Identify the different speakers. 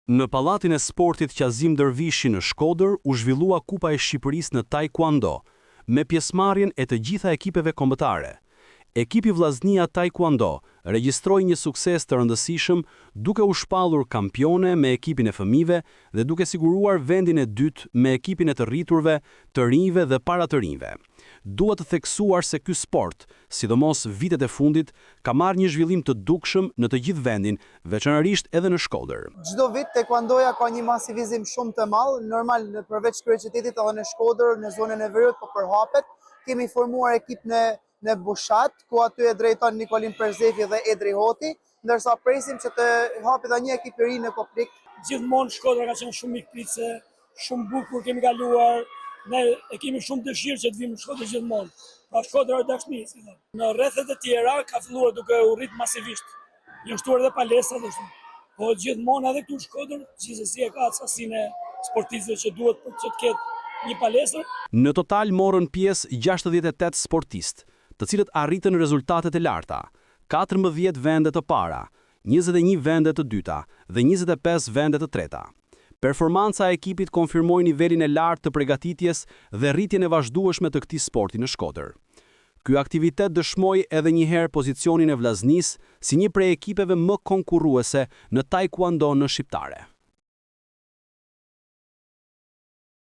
Speaker 1: Në Pallatin e Sportit Qazim Dervishi në Shkodër u zhvillua Kupa e Shqipërisë në Taekwondo, me pjesëmarrjen e të gjitha ekipeve kombëtare. Ekipi Vllaznia Taekwondo regjistroi një sukses të rëndësishëm duke u shpallur kampione me ekipin e fëmijëve dhe duke siguruar vendin e dytë me ekipin e të rriturve, të rinjve dhe para të rinjve. Duhet të theksuar se ky sport, sidomos vitet e fundit, ka marrë një zhvillim të dukshëm në të gjithë vendin, veçanërisht edhe në Shkodër.
Speaker 2: Çdo vit taekwondoja ka një masivizim shumë të madh, normal në përveç kryeqytetit edhe në Shkodër, në zonën e veriut po përhapet. Kemi formuar ekip në në Bushat, ku aty e drejton Nikolin Perzefi dhe Edri Hoti, ndërsa presim që të hapet edhe një ekip i ri në Koplik.
Speaker 3: Gjithmonë Shkodra ka qenë shumë mikpritëse, shumë bukur kemi kaluar, ne e kemi shumë dëshirë që të vijmë në Shkodër gjithmonë. Pra Shkodra është dashni, si thonë. Në rrethet e tjera ka filluar duke u rrit masivisht. Janë shtuar edhe palestrat ashtu. Po gjithmonë edhe këtu në Shkodër, gjithsesi e ka atë sasinë e sportistëve që duhet për që të ketë një palestër.
Speaker 1: Në total morën pjesë 68 sportistë, të cilët arritën rezultate të larta, 14 vende të para, 21 vende të dyta dhe 25 vende të treta. Performanca e ekipit konfirmoi nivelin e lartë të pregatitjes dhe rritjen e vazhdueshme të këtij sporti në Shkodër. Ky aktivitet dëshmoi edhe një herë pozicionin e Vllaznisë si një prej ekipeve më konkurruese në taekwondo në shqiptare.